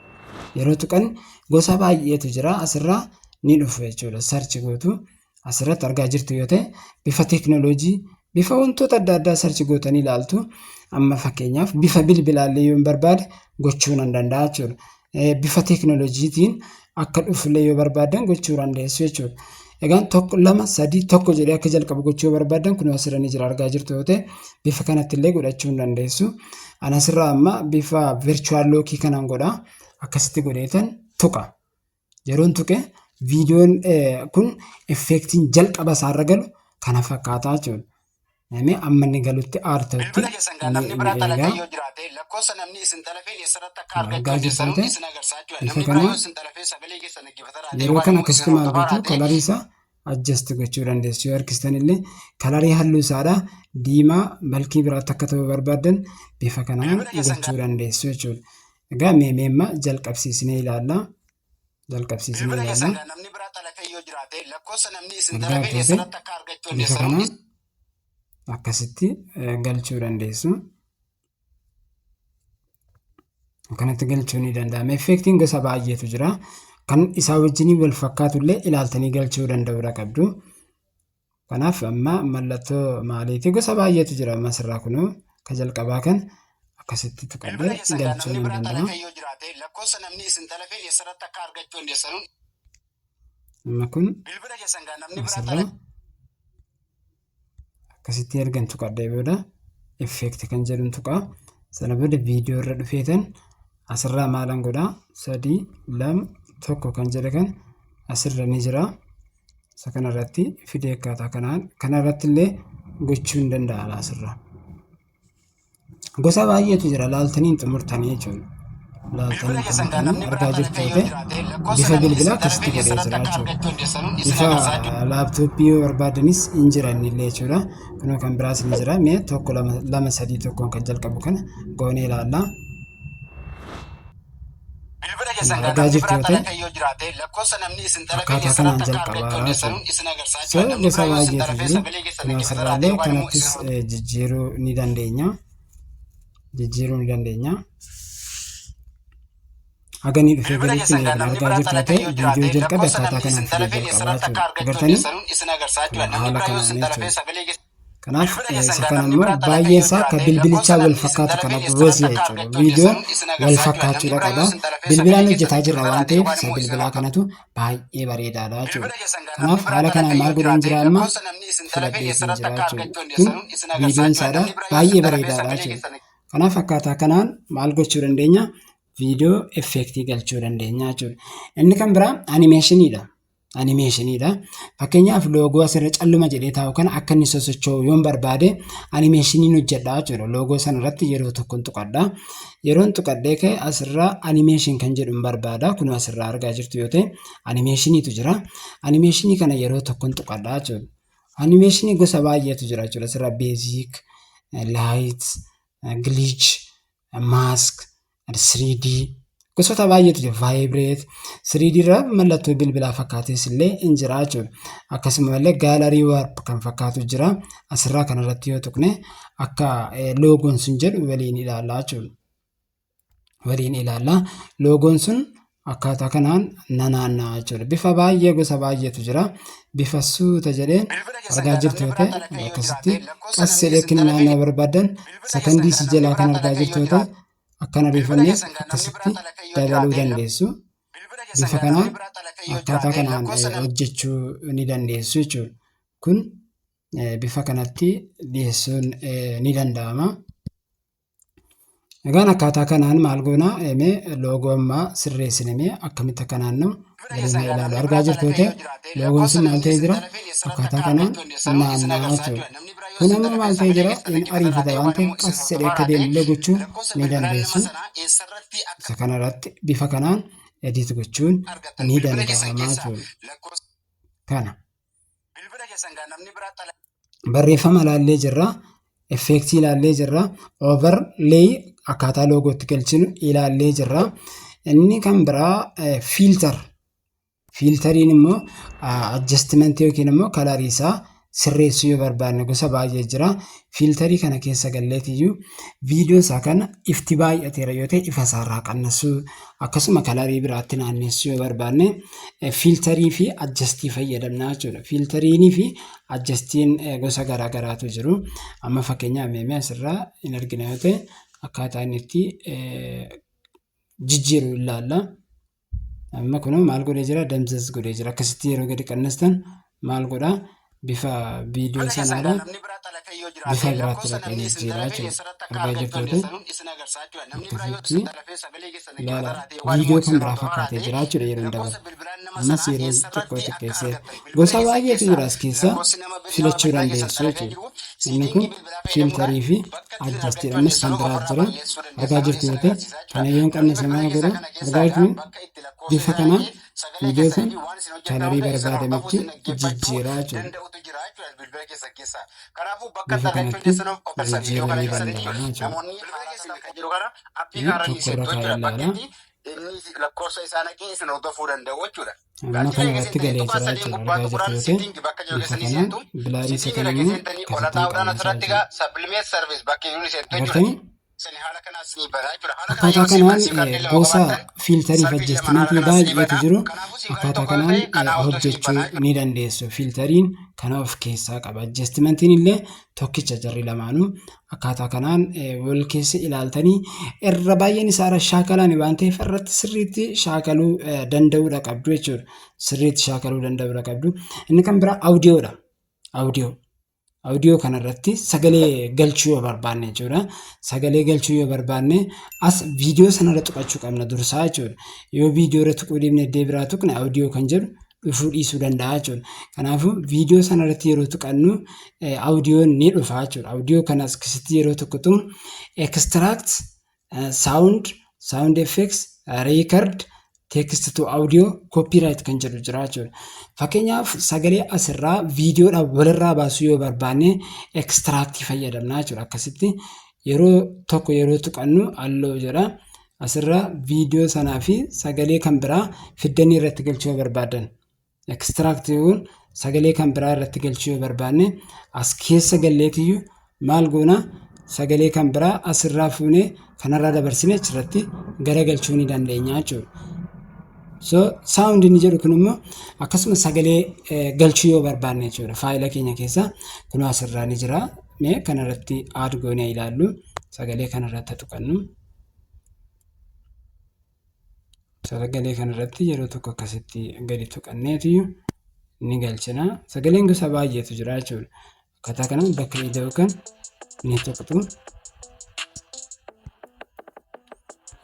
Yeroo tuqan gosa baay'eetu jira asirraa ni dhufu jechuudha. Search gootu asirratti argaa jirtu yoo ta'e bifa teekinooloojii bifa wantoota adda addaa search gootanii ilaaltu. Amma fakkeenyaaf bifa bilbilaallee yoo barbaade gochuu nan danda'a jechuudha. Bifa teekinooloojiitiin akka dhufullee yoo barbaadan gochuu dandeessu jechuudha. Egaan tokko, lama, sadii, tokko jedhee akka jalqabu gochuu yoo barbaadan kun asirra ni jira argaa jirtu yoo ta'e bifa kanatti illee godhachuu hin dandeessu. Ani asirraa amma bifa virtual lookii kanaan godha. Akkasitti godheetan tuqa. Yeroon tuqe viidiyoon kun effectiin jalqaba isaarra galu kana fakkaataa jechuudha. Namni amma inni galutti aartatti Bilbila keessan gaa namni ni biraa eegaa. xalafee yoo jiraate lakkoofsa namni isin xalafeen eessarratti akka Argaa argachuu jirtu dandeessan ta'e isin agarsiisa jechuudha. bifa Namni biraa kana yoo isin xalafee sagalee keessan dhaggeeffataa raate yeroo yookaan kana immoo isin akkasitti maal hordofaa gootu raate colorii isaa adjust gochuu dandeessu. Yoo harkistan illee colorii halluu isaadha diimaa malkii biraatti akka ta'u barbaaddan bifa kanaan bilbila keessan gochuu dandeessu jechuudha. Egaa meemma jalqabsiisnee ilaalla. Jalqabsiisnee bilbila keessan ilaalla. gaa namni biraa xalafee yoo jiraate lakkoofsa namni isin Argaa xalafeen jirtu eessarratti akka argachuu bifa dandeessan kanaan akkasitti galchuu dandeessu. Akkanatti galchuu ni danda'ama. Effectiin gosa baay'eetu jira. Kan isaa wajjin wal fakkaatu illee ilaaltanii galchuu danda'uudha qabdu. Kanaaf amma mallattoo maaliiti gosa baay'eetu jira amma asirraa kunoo ka jalqabaa kan akkasitti tuqadhee bilbila keessan gaa galchuu namni nan biraa danda'a. xalafee yoo jiraate lakkoofsa namni isin xalafeen eessarratti akka argachuu dandeessan Amma kun bilbila keessan gaa namni biraa asirraa akkasitti ergan tuqadhee booda effect kan jedhuun tuqaa. Sana booda viidiyoo irra dhufeetan asirraa maalan godhaa sadii, lama, tokko kan jedhe kan asirra ni jira. Isa kanarratti fidee akkaataa kanaan kanarratti illee gochuu hin danda'a asirraa. Gosa baay'eetu jira laaltanii hin xumurtanii jechuudha. Laaltanii bilbila hin keessan gaa xumurtanii namni biraa argaa jirtu xalafee yoo yoo ta'e jiraate lakkoofsa bifa namni bilbilaa isin akkasitti xalafeen godhee eessarratti jira akka jechuudha. argachuu dandeessan isin Bifa agarsiisa jechuudha. laaptooppii yoo barbaadanis hin jira inni illee jechuudha. Kunoo kan biraas ni jira. Mee tokko, lama, lama, sadii, tokkoon kan jalqabu kana goonee ilaalla. Bilbila keessan gaa Argaa namni jirtu biraa yoo ta'e xalafee yoo jiraate lakkoofsa namni isin xalafeen akkaataa kanaan eessarratti akka jalqabaa argachuu dandeessan jechuudha. isin agarsiisa So jechuudha. Namni gosa biraa yoo isin baay'eetu xalafee jiru. sagalee keessan Kunoo dhaggeeffataa raate asirraallee yookaan immoo kanattis isin jijjiiruu ni dandeenya. Jijjiiruu ni dandeenya. Haga inni dhufee Bilbila galitti keessan ni gaa eegna. namni Argaa biraa jirtu yoo xalafee ta'e yoo viidiyoo jiraate jalqabe lakkoofsa akkaataa namni kanaan isin fidee xalafeen jalqabaa eessarratti akka jechuudha. argachuu Agartanii dandeessan isin agarsiisa kun jechuudha. Namni haala biraa yoo kanaan isin xalafee jechuudha. sagalee keessan Kanaaf isa kana immoo baay'een isaa akka bilbilichaa wal fakkaatu kana gosi jechuudha. Viidiyoon wal fakkaachuudha qaba. Bilbilaan hojjetaa jirra waan ta'eef isa bilbilaa kanatu baay'ee bareedaadha jechuudha. Kanaaf haala kanaan maal godheen jira amma filadheetiin jira jechuudha. Kun viidiyoon isaadha baay'ee bareedaadha jechuudha. Kanaaf akkaataa kanaan maal gochuu dandeenya? Viidiyoo effeektii galchuu dandeenya jechuudha. Inni kan biraa animeeshiniidha. Animeeshiniidha. Fakkeenyaaf loogoo asirra calluma jedhee taa'u kana akka inni sosocho'u yoon barbaade animeeshiniin hojjedha jechuudha. Loogoo sana irratti yeroo tokkon tuqadha. Yeroon tuqadhee ka'e asirraa animation kan jedhu hin barbaada. Kunoo asirraa argaa jirtu yoo ta'e animeeshiniitu jira. Animeeshinii kana yeroo tokkon tuqadha jechuudha. Animeeshinii gosa baay'eetu jira jechuudha. Asirraa basic, light, glitch, mask, 3D gosoota baay'eetu jira. Vibrate 3D irra mallattoo bilbilaa fakkaates illee hin jira jechuudha. Akkasuma illee gallery warp kan fakkaatu jira. Asirraa kanarratti yoo tuqne akka loogoon sun jedhu waliin ilaallaa jechuudha. Waliin ilaallaa. Loogoon sun akkaataa kanaan nanaanna'a jechuudha. Bifa baay'ee gosa baay'eetu jira. Bifa suuta jedheen argaa jirtu yoo ta'e akkasitti qas jedhee akka inni naanna'u barbaadan sakandii si jalaa kan argaa jirtu yoo ta'e akkan ariifanneef akkasitti dabaluu dandeessu. Bifa kanaan akkaataa kanaan hojjechuu ni dandeessu jechuudha. Kun bifa kanatti dhiyeessuun ni danda'ama. Egaan akkaataa kanaan maal goona mee loogoo ammaa sirreessine mee akkamitti akka naanna'u waliin haa ilaallu. Argaa jirtu yoo ta'e loogoon sun maal ta'ee jira? Akkaataa kanaan naanna'aa jechuudha. Kun ammoo maal ta'ee jira? Hin ariifata waan ta'eef qas jedhee akka deemullee gochuu ni dandeessu. Isa kanarratti bifa kanaan edit gochuun ni danda'ama jechuudha. Kana. Barreeffama ilaallee jirra. Effeektii ilaallee jirra. Overlay akkaataa loogootti galchinu ilaallee jirra. Inni kan biraa filter. Fiiltariin immoo adjustmentii yookiin immoo kalarii isaa sirreessuu yoo barbaanne gosa baay'ee jira. Fiiltarii kana keessa galleetiyyuu viidiyoo isaa kana ifti baay'ateera yoo ta'e ifa isaarraa qannasuu akkasuma kalarii biraatti naannessuu yoo barbaanne fiiltarii fi adjastii fayyadamna jechuudha. Fiiltariinii fi adjastiin gosa garaa garaatu jiru. Amma fakkeenyaaf meemee asirraa hin argina yoo ta'e akkaataa inni itti jijjiiru ilaalla. Amma kunoo maal godhee jira? Damzaz godhee jira. Akkasitti yeroo gadi qannastan maal godhaa? Bifa viidiyoo sanaadha bifa biraatti dhaqee jijjiiraa jechuudha. Argaa jirtu yoo ta'e akkasitti ilaala. Viidiyoo kan biraa fakkaatee jira jechuudha yeroo hin dabalu. Ammas yeroo xiqqoo xiqqeessee gosa baay'eetu jira as keessa filachuu dandeessu jechuudha. Inni kun fiiltarii fi adjastiidha. Innis kan biraa jira. Argaa jirtu yoo ta'e kana yoo hin qannase maal godha? Argaa jirtu bifa kanaan viidiyoo kan kalarii barbaadametti jijjiiraa jechuudha. Bifa kanatti jijjiiruu ni danda'ama jechuudha. Tokko irra kaa'ee ilaala. Amma kana irratti galee jira jechuudha. Argaa jirtu yoo ta'e bifa kanaan bilaarii isa kana immoo akkasittiin qannasaa jechuudha. Agartanii? Akkaataa kanaan gosa fiiltarii fi adjastimentii baay'eetu jiru. Akkaataa kanaan hojjechuu ni dandeessu. Fiiltariin kana of keessaa qaba. Adjastimentiin illee tokkicha jarri lamaanuu akkaataa kanaan wal keessa ilaaltanii irra baay'een isaa irra shaakalaan waan ta'eef irratti sirriitti shaakaluu danda'uudha qabdu jechuudha. Sirriitti shaakaluu danda'uudha qabdu. Inni kan biraa awudiyoodha. Awudiyoo. Awudiyoo kanarratti sagalee galchuu yoo barbaanne jechuudha. Sagalee galchuu yoo barbaanne as viidiyoo sanarra tuqachuu qabna dursaa jechuudha. Yoo viidiyoo irra tuquu dhiibne iddoo biraa tuqne awudiyoo kan jedhu dhufuu dhiisuu danda'a jechuudha. Kanaafuu viidiyoo sanarratti yeroo tuqannu awudiyoon ni dhufa jechuudha. Awudiyoo kana as keessatti yeroo tokko tuqnu extract sound, sound effects, record, text to audio, copyright kan jedhu jira jechuudha. Fakkeenyaaf sagalee asirraa viidiyoodhaan walirraa baasuu yoo barbaanne extract fayyadamna jechuudha. Akkasitti yeroo tokko yeroo tuqannu alloo jedha. Asirraa viidiyoo sanaa fi sagalee kan biraa fiddanii irratti galchuu yoo barbaadan extract sagalee kan biraa irratti galchuu yoo barbaanne as keessa galleetiyyuu maal goona sagalee kan biraa asirraa fuunee kanarraa dabarsine achirratti garagalchuu ni dandeenya jechuudha. So sound inni jedhu kun immoo akkasuma sagalee galchuu yoo barbaanne jechuudha. Faayila keenya keessa kunoo asirraa ni jira. Mee kanarratti add goonee ilaallu. Sagalee kanarratti tuqannu. Sagalee kanarratti yeroo tokko akkasitti gadi tuqanneetu ni galchina. Sagaleen gosa baay'eetu jira jechuudha. Akkaataa kanaan bakka ida'u kan ni tuqxu.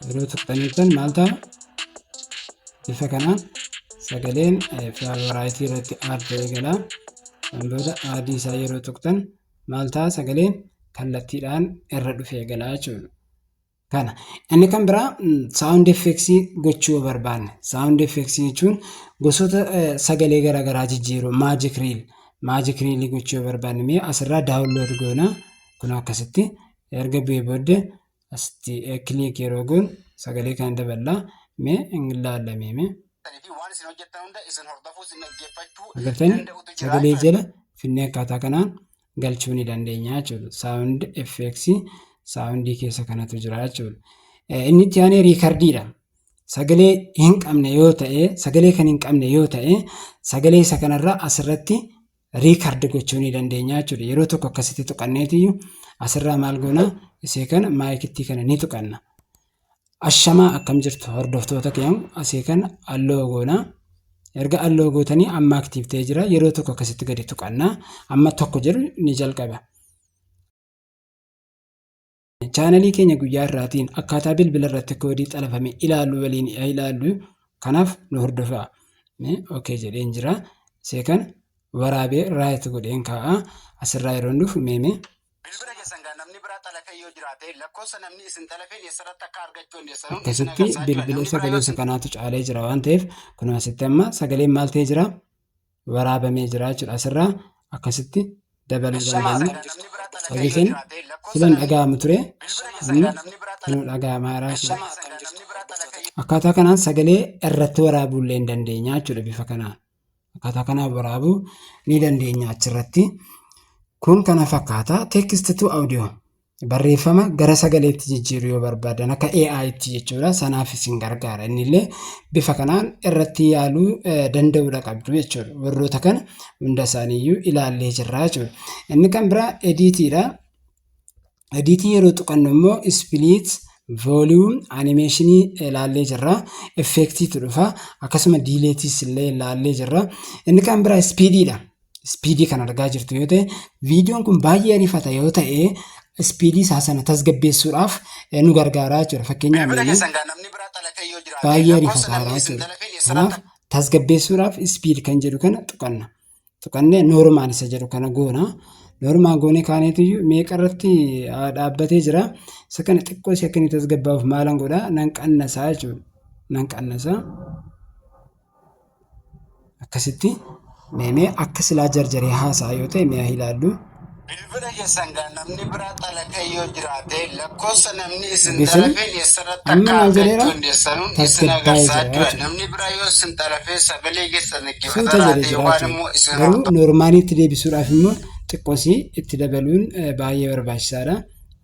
Yeroo tuqxaniittan maal ta'a? Bifa kanaan sagaleen faavoraayitii irratti add ta'ee gala. Kan booda aadii isaa yeroo tuqxan maal ta'a? Sagaleen kallattiidhaan irra dhufee gala jechuudha. Kana. Inni kan biraa sound effects gochuu yoo barbaanne. Sound effects jechuun gosoota sagalee garaagaraa jijjiiru magic reel. Magic reel gochuu yoo barbaanne mee asirraa download goona. Kun akkasitti erga bu'ee booddee asitti click yeroo goonu sagalee kana daballa. Mee hin ilaallamee mee. Fi waan isin hojjettan hunda isin hordofuu, isin dhaggeeffachuu Agartanii danda'utu jira sagalee jechuudha. jala finnee akkaataa kanaan galchuu ni dandeenya jechuudha. Sound effects soundii keessa kanatu jira jechuudha. Inni itti aanee recordiidha. Sagalee hin qabne yoo ta'e, sagalee kan hin qabne yoo ta'e, sagalee isa kanarraa asirratti record gochuu ni dandeenya jechuudha. Yeroo tokko akkasitti tuqanneetiyyuu asirraa maal goona? Isee kana maayikittii kana ni tuqanna. Ashamaa, akkam jirtu hordoftoota keenya? Asii kana allow goona. Erga allow gootanii amma active ta'ee jira. Yeroo tokko akkasitti gadi tuqanna. Amma tokko jedhu ni jalqaba. Chaanalii keenya guyyaa irraatiin akkaataa bilbila irratti koodii xalafame ilaallu waliin ilaallu. Kanaaf nu hordofaa. Okay jedheen jira. Isee kana waraabee right godheen kaa'a. Asirraa yeroo dhufu meeme. Bilbila keessan gaa namni biraa xalafee yoo jiraate, lakkoofsa namni isin xalafeen eessarratti akka argachuu dandeessan isin Akkasitti agarsiisaa jechuudha. bilbila Namni biraa sagalee yoo isa isin kanaatu caalee jira waan ta'eef kun asitti amma sagaleen maal ta'ee jira? Waraabamee jira jechuudha. Asirraa akkasitti dabaluu Ashamaa, dandeenya. akkam jirtu namni biraa xalafee yoo Dhageessanii jiraate, lakkoofsa filan namni dhaga'amu ture. bilbila keessan Amma gaa namni biraa kunuu dhaga'amaa jira jechuudha. Ashamaa, akkam jirtu namni biraa xalafee Akkaataa kanaan sagalee irratti waraabuu illee hin dandeenya jechuudha bifa kanaan. Akkaataa kanaan waraabuu ni dandeenya achirratti. Kun kana fakkaata. Text to audio. Barreeffama gara sagaleetti jijjiiruu yoo barbaadan akka AI'tti jechuudha. Sanaaf isin gargaara. Inni illee bifa kanaan irratti yaaluu danda'uudha qabdu jechuudha. Warroota kana hunda isaaniiyyuu ilaallee jirra jechuudha. Inni kan biraa editiidha. Editii yeroo tuqannu immoo split, volume, animationii ilaallee jirra. Effectiitu dhufa. Akkasuma deleteiis illee ilaallee jirra. Inni kan biraa speediidha. Speedii kan argaa jirtu yoo ta'e, viidiyoon kun baay'ee ariifata yoo ta'e, speedii isaa sana tasgabbeessuudhaaf nu gargaara jechuudha. Fakkeenyaaf Bilbila mee keessan gaa namni biraa xalafee yoo jiraate, baay'ee lakkoofsa ariifataadha namni isin jechuudha. xalafeen Kanaaf eessarratti tasgabbeessuudhaaf speed kan jedhu kana tuqanna. Tuqannee normal isa jedhu kana goona. Normal goonee kaaneetiyyuu meeqa irratti dhaabbatee jira. Isa kana xiqqoo ishee akka inni tasgabbaa'uuf maalan godhaa? Nan qannasaa jechuudha. Nan qannasaa. Akkasitti meemee akka silaa jarjaree haasa'a yoo ta'e mi'a ilaallu. Bilbila keessan gaa namni biraa xalafee yoo jiraate, lakkoofsa namni isin Dhageessanii xalafeen eessarratti amma akka maal jedheera? argachuu dandeessanuun isin Tasgabbaa'ee agarsiisaa jira jechuudha. jechuudha. Namni biraa yoo isin xalafee sagalee keessan Suuta dhaggeeffata jedhee raate jira yookaan jechuudha. immoo isin Garuu hordofaa normaliitti deebisuudhaaf immoo xiqqoosii itti dabaluun baay'ee barbaachisaadha.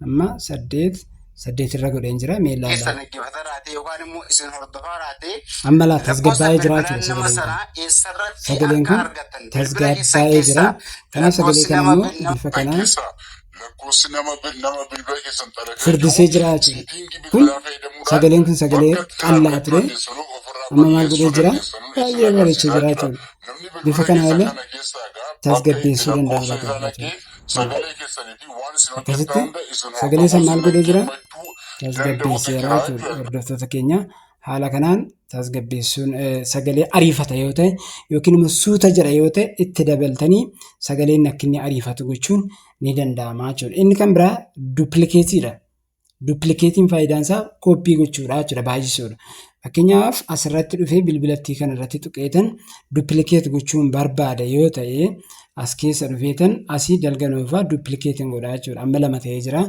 Amma 8 8 irra godheen jira mee keessan ilaalaa. dhaggeeffata raate yookaan immoo isin hordofaa raate, Amma laa lakkoofsa tasgabbaa'ee jira bilbilaa jechuudha nama sagaleen kun. sanaa eessarratti Sagaleen akka kun argattan bilbila keessan tasgabbaa'ee jira. keessaa Kanaaf sagalee lakkoofsi kana nama immoo nama bifa kanaan Dhaggeessaa, lakkoofsi nama bilbila keessan xalafee jiru furdisee jira jechuudha. settingii Kun bilbilaa fayyadamuudhaan sagaleen kun sagalee bakka itti qal'aa argachuu ture. dandeessanuu ofirraa Amma maal godhee balleessuu jira? dandeessanuu isin Baay'ee bareechee agarsiisaa jira jechuudha. jechuudha. Namni Bifa bilbila kana keessan illee kana keessaa gaa bakka itti tasgabbeessuu danda'uu lakkoofsa qaba isaa naqee jechuudha. sagalee keessanii fi waan isin hojjettan Akkasitti hunda isin sagalee hordofuu san maal isin godhee jira? dhaggeeffachuu danda'utu Tasgabbeesseera jira jechuudha. jechuudha. Hordoftoota keenya, haala kanaan tasgabbeessuun sagalee ariifata yoo ta'e yookiin immoo suuta jedha yoo ta'e itti dabaltanii sagaleen akka inni ariifatu gochuun ni danda'ama jechuudha. Inni kan biraa duplicateiidha. Duplicateiin faayidaan isaa copy gochuudha jechuudha, baay'isuudha. Fakkeenyaaf asirratti dhufee bilbilattii kanarratti tuqeetan duplicate gochuun barbaada yoo ta'e, as keessa dhufeetan asii dalganoofaa duplicateiin godha jechuudha. Amma lama ta'ee jira.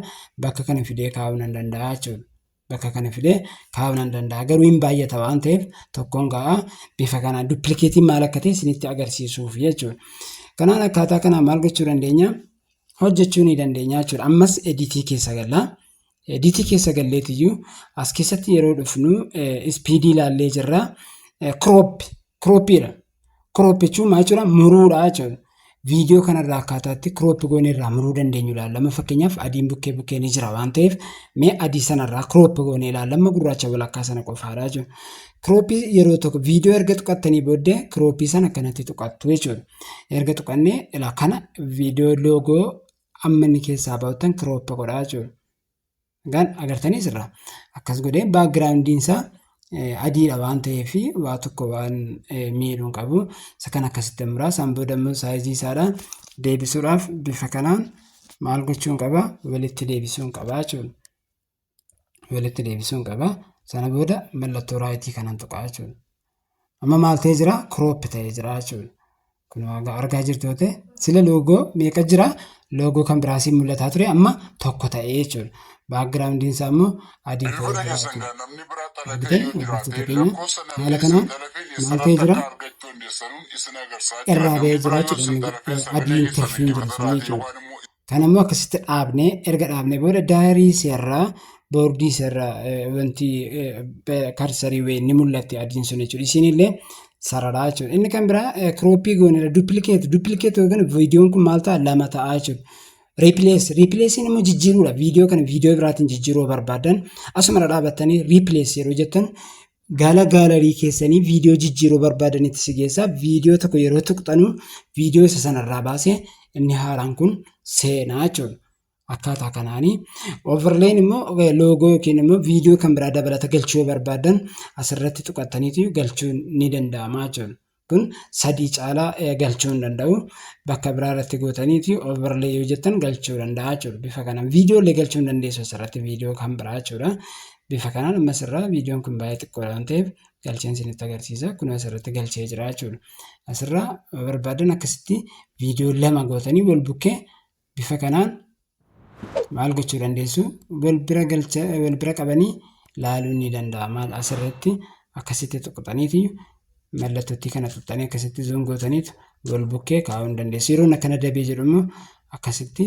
Bakka kana fidee kaa'uu nan danda'a jechuudha. Bakka kana fidee kaa'uu nan danda'a. Garuu hin baay'ata waan ta'eef tokkoon ka'a. Bifa kanaan duplicateiin maal akka ta'e isinitti agarsiisuuf jechuudha. Kanaan akkaataa kanaan maal gochuu dandeenya? Hojjechuu ni dandeenya jechuudha. Ammas editii keessa galla. Editii keessa galleetiyyuu as keessatti yeroo dhufnu speedii ilaallee jirra. Crop cropiidha. Crop jechuun maal jechuudha? Muruudha jechuudha. Viidiyoo kanarraa akkaataatti crop goonee irraa muruu dandeenyu ilaallama. Fakkeenyaaf, adiin bukkee bukkee ni jira waan ta'eef, mee adii sanarraa crop goonee ilaallama, gurraacha walakkaa sana qofaadha jechuudha. Cropii yeroo tokko viidiyoo erga tuqattanii booddee cropii sana akkanatti tuqattu jechuudha. Erga tuqannee, ilaa kana, viidiyoo loogoo amma inni keessaa bahutan crop godhaa jechuudha. Egaan agartanii sirraa akkas godhee backgroundiin isaa adiidha waan ta'eef waa tokko waan miidhuu hin qabu. Isa kana akkasitti muraa. Isaan booda immoo sizeii isaadha deebisuudhaaf bifa kanaan maal gochuun qaba? Walitti deebisuun qaba jechuudha. Walitti deebisuun qaba. Sana booda mallattoo rightii kanaan tuqaa jechuudha. Amma maal ta'ee jira? Crop ta'ee jira jechuudha. Kun argaa jirtu yoo ta'e, sila loogoo meeqa jira? Loogoo kan biraasiin mul'ataa ture, amma tokko ta'ee jechuudha. Backgroundiin isaa immoo adii ta'ee Bilbila jira keessan jechuudha. gaa namni biraa xalafee Argitanii, yoo hordoftoota jiraate keenya, lakkoofsa namni haala isin kanaan xalafeen maal eessarratti ta'ee jira? akka argachuu dandeessanuun isin agarsiisaa jira. Irraa Namni ba'ee jira biraa yoo jechuudha. isin Inni xalafee sagalee adiin keessan tirfiin jiru dhaggeeffata suni taate jechuudha. yookaan immoo Kan ammoo akkasitti dhaabnee, erga dhaabnee booda daarii seerraa boordii seerraa wanti cursorii wayii ni mul'atti, adiin sun jechuudha. Isinillee sararaa jechuudha. Inni kan biraa cropii goonedha. Duplicate, duplicate yookaan viidiyoon kun maal ta'a? Lama ta'a jechuudha. Replace, replaceiin immoo jijjiiruudha. Viidiyoo kana viidiyoo biraatiin jijjiiruu barbaadan asuma dhaabattanii replace yeroo jettan gara gallery keessanii viidiyoo jijjiiruu barbaadanitti si geessa. Viidiyoo tokko yeroo tuqxanu viidiyoo isa sanarraa baasee inni haaraan kun seenaa jechuudha. Akkaataa kanaanii overlayn immoo loogoo yookiin immoo viidiyoo kan biraa dabalata galchuu yoo barbaadan asirratti tuqattaniitu galchuun ni danda'ama jechuudha. Kun sadii caalaa galchuu hin danda'u. Bakka biraa irratti gootaniiti overlay yoo jettan galchuu danda'a jechuudha. Bifa kanaan viidiyoo illee galchuu hin dandeessu asirratti, viidiyoo kan biraa jechuudha. Bifa kanaan amma asirraa viidiyoon kun baay'ee xiqqoodha waan ta'eef galcheen isinitti agarsiisa. Kun asirratti galchee jira jechuudha. Asirraa barbaadan akkasitti viidiyoo lama gootanii wal bukkee bifa kanaan maal gochuu dandeessu? Wal bira galcha, wal bira qabanii laaluun ni danda'ama. Asirratti akkasitti tuqxaniiti, mallattootti kana tuqxanii akkasitti zoom gootaniitu wal bukkee kaa'uu hin dandeessu. Yeroon akkana dabee jedhu immoo akkasitti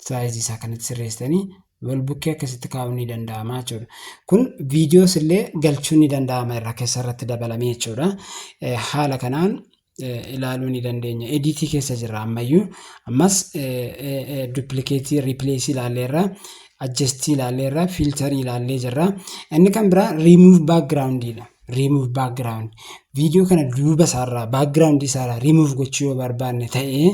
sizeii isaa kanatti sirreessitanii wal bukkee akkasitti kaa'uun ni danda'ama jechuudha. Kun viidiyoos illee galchuun ni danda'ama, irra keessa irratti dabalamee jechuudha. Haala kanaan ilaaluu ni dandeenya. Editii keessa jirra ammayyuu. Ammas duplicateii, replaceii ilaalleerra, adjustii ilaalleerra, filterii ilaallee jirra. Inni kan biraa remove backgroundiidha. Remove background. Viidiyoo kana duuba isaarraa, background isaarraa remove gochuu yoo barbaanne ta'ee,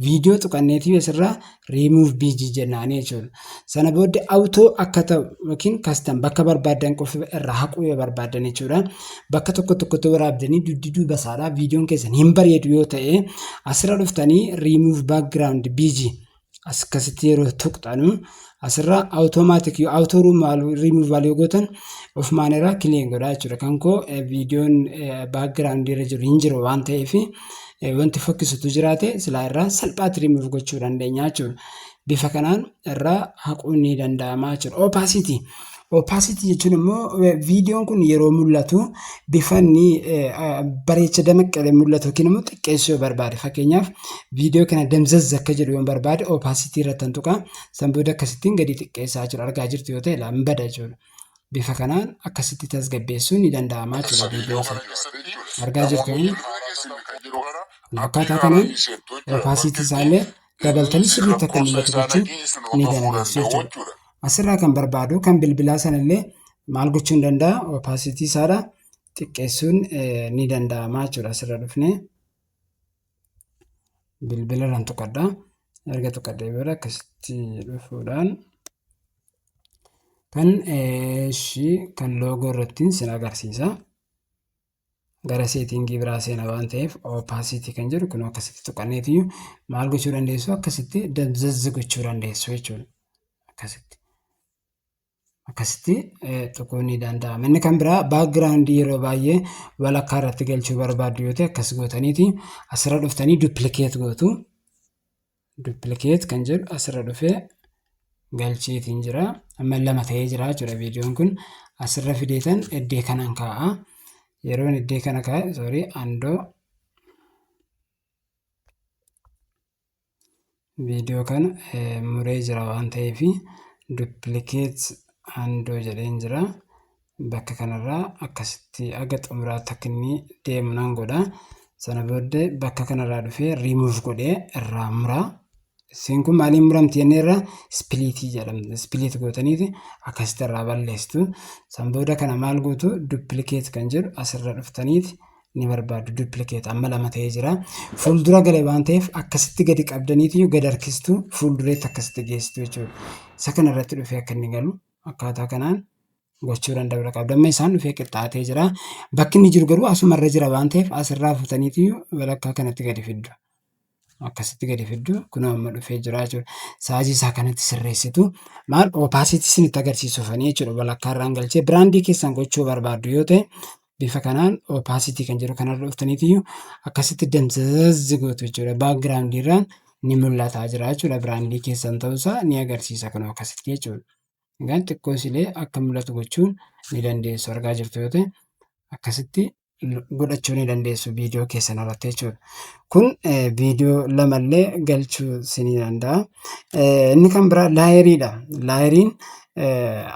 viidiyoo tuqanneetii asirraa remove BG jennaanii jechuudha. Sana booddee auto akka ta'u yookiin custom, bakka barbaaddan qofa irraa haquu yoo barbaaddan jechuudha. Bakka tokko tokkotti waraabdanii dugdi duuba isaadhaa viidiyoon keessan hin bareedu yoo ta'e, asirra dhuftanii remove background BG akkasitti yeroo tuqxanu asirraa automatic yoo auto removal yoo gootan ofumaan irraa clean godha jechuudha. Kan koo viidiyoon background irra jiru hin jiru waan ta'eef, wanti fokkisutu jiraate silaa irraa salphaatti remove gochuu dandeenya jechuudha. Bifa kanaan irraa haquun ni danda'ama jechuudha. Opacity. Opacity jechuun immoo viidiyoon kun yeroo mul'atu bifa inni bareecha damaqqalee mul'atu yookiin immoo xiqqeessuu yoo barbaade, fakkeenyaaf viidiyoo kana damzazza akka jedhu yoo barbaade, opacity irratti kan tuqa, san booda akkasittiin gadi xiqqeessaa jechuudha. Argaa jirtu yoo ta'e laan bada jechuudha. Bifa kanaan akkasitti tasgabbeessuun ni danda'ama jechuudha viidiyoo sana. Argaa jirtu, akkaataa kanaan opacity isaallee dabaltanii sirriitti akka mul'atu gochuu ni dandeessu jechuudha. Asirraa kan barbaadu kan bilbilaa sanallee maal gochuu hin danda'a? Opacity isaadha xiqqeessuun ni danda'ama jechuudha. Asirra dhufnee bilbila irraan tuqadha. Erga tuqadhee booda akkasitti dhufuudhaan kan ishii kan loogoo irratti sin agarsiisa. Gara settingii biraa seena waan ta'eef, opacity kan jedhu kun akkasitti tuqanneetiyyuu maal gochuu dandeessu? Akkasitti dabzazzi gochuu dandeessu jechuudha. Akkasitti. Akkasitti tuquun ni danda'ama. Inni kan biraa backgroundii yeroo baay'ee walakkaa irratti galchuu barbaaddu yoo ta'e, akkas gootaniiti asirra dhuftanii duplicate gootu. Duplicate kan jedhu asirra dhufee galcheetiin jira. Amma lama ta'ee jira jechuudha viidiyoon kun. Asirra fideetan iddee kanan kaa'a. Yeroon iddee kana kaa'e, sorry, undo, viidiyoo kana muree jira waan ta'eef duplicate undo jedheen jira. Bakka kanarraa akkasitti aga xumuraatti akka inni deemu nan godha. Sana booddee bakka kanarraa dhufee riimuuf godhee irraa muraa. Isiin kun maaliin muramti jennee irraa splitii jedhamti. Split gootaniiti akkasitti irraa balleessitu. San booda kana maal gootu? Duplicate kan jedhu asirra dhuftaniiti ni barbaadu. Duplicate amma lama ta'ee jira. Fuuldura galee waan ta'eef akkasitti gadi qabdaniiti gad harkistu, fuuldureetti akkasitti geessitu jechuudha. Isa kana irratti dhufee akka inni galu akkaataa kanaan gochuu danda'uudha qabda. Amma isaan dhufee qixxaatee jira. Bakki inni jiru garuu asumarra jira waan ta'eef asirraa fuutaniiti walakkaa kanatti gadi fiddu. Akkasitti gadi fiddu, kun amma dhufee jira jechuudha. Sizeii isaa kanatti sirreessitu. Maal opacity isinitti agarsiisuufanii jechuudha. Walakkaa irraan galchee brandii keessan gochuu barbaaddu yoo ta'e, bifa kanaan opacity kan jedhu kanarra dhuftaniitiyyuu akkasitti damsazzi gootu jechuudha. Backgroundii irraan ni mul'ataa jira jechuudha. Brandii keessan ta'uusaa ni agarsiisa kun akkasitti jechuudha. Egaan xiqqoo isilee akka mul'atu gochuun ni dandeessu. Argaa jirtu yoo ta'e, akkasitti godhachuu ni dandeessu viidiyoo keessan irratti jechuudha. Kun viidiyoo lamallee galchuu isinii danda'a. Inni kan biraa layeriidha. Layeriin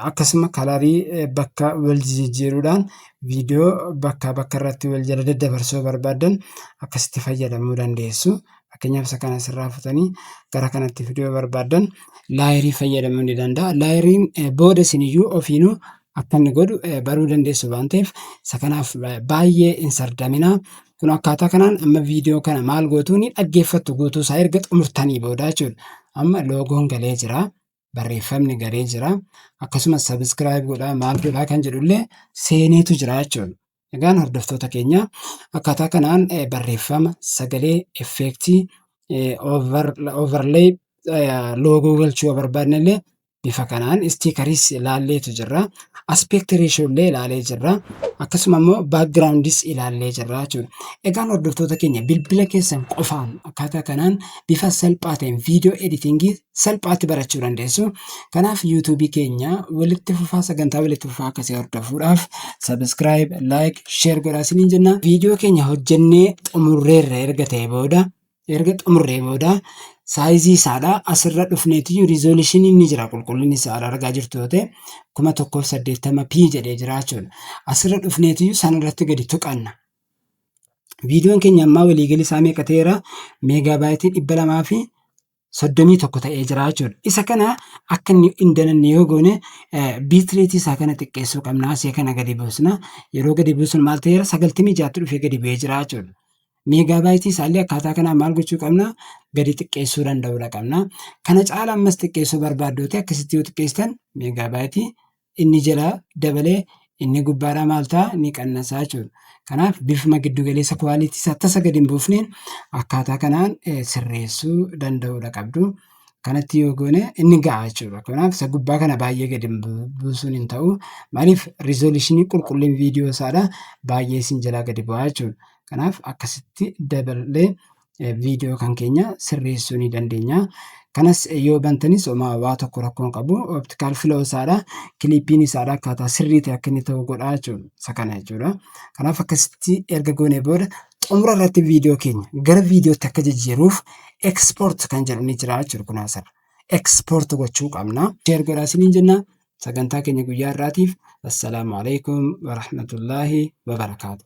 akkasuma colorii bakka wal jijjiiruudhaan viidiyoo bakkaa bakka irratti wal jala daddabarsuu barbaaddan akkasitti fayyadamuu dandeessu. Fakkeenyaaf, isa kana asirraa futanii gara kanatti fiduu yoo barbaaddan layerii fayyadamuu ni danda'a. Layeriin booda isiniyyuu ofiinuu akka inni godhu baruu dandeessu waan ta'eef isa kanaaf baay'ee hin sardaminaa. Kun akkaataa kanaan amma viidiyoo kana maal gootuu? Ni dhaggeeffattu guutuu isaa erga xumurtanii booda jechuudha. Amma logoon galee jira. Barreeffamni galee jira. Akkasumas subscribe godhaa, maal godhaa kan jedhullee seeneetu jira jechuudha. Egaan hordoftoota keenya, akkaataa kanaan barreeffama, sagalee, effectii, overlay, logo galchuu yoo barbaadne illee bifa kanaan stickeris ilaalleetu jirra. Aspect ratio illee ilaalee jirra. Akkasuma immoo backgroundis ilaallee jirra jechuudha. Egaan hordoftoota keenya, bilbila keessan qofaan akkaataa kanaan bifa salphaa ta'een viidiyoo editingii salphaatti barachuu dandeessu. Kanaaf YouTubeii keenya walitti fufaa, sagantaa walitti fufaa akkasii hordofuudhaaf subscribe, like, share godhaa isiniin jenna. Viidiyoo keenya hojjennee xumurreerra erga ta'e booda, erga xumurree booda sizeii isaadha asirra dhufneetiyyuu resolutioniin ni jira. Qulqullinni isaadha argaa jirtu yoo ta'e, 1080 p jedhee jira jechuudha. Asirra dhufneetiyyuu sanarratti gadi tuqanna. Viidiyoon keenya ammaa waliigalli isaa meeqa ta'eera? Megabyteii 231 ta'ee jira jechuudha. Isa kana akka inni hin dananne yoo goone bitrateii isaa kana xiqqeessuu qabna. Asii kana gadi buusna. Yeroo gadi buusnu maal ta'eera? 96tti dhufee gadi bu'ee jira jechuudha. Megabyteii isaallee akkaataa kanaan maal gochuu qabna? Gadi xiqqeessuu danda'uudha qabna. Kana caala ammas xiqqeessuu barbaaddu ta'e, akkasitti yoo xiqqeessitan megabyteii inni jala dabalee inni gubbaadhaa maal ta'a? Ni qannasaa jechuudha. Kanaaf bifuma giddu galeessa quality isaa tasa gadi hin buufneen akkaataa kanaan sirreessuu danda'uudha qabdu. Kanatti yoo goone inni ga'a jechuudha. Kanaaf isa gubbaa kana baay'ee gadi buusuun hin ta'u. Maaliif? Resolutionii, qulqullina viidiyoo isaadha baay'ee isin jalaa gadi bu'aa jechuudha. Kanaaf akkasitti daballee viidiyoo kan keenya sirreessuu ni dandeenya. Kanas yoo bantanis homaa waa tokko rakkoon qabu. Optical flow isaadha. Clippiin isaadha akkaataa sirrii ta'e akka inni ta'u godhaa jechuudha. Isa kana jechuudha. Kanaaf akkasitti erga goonee booda xumura irratti viidiyoo keenya gara viidiyootti akka jijjiiruuf export kan jedhu ni jira jechuudha kun asirra. Export gochuu qabna. Share godhaa isiniin jenna. Sagantaa keenya guyyaa irraatiif assalaamu alaikum warahmatullaahi wabarakaatu.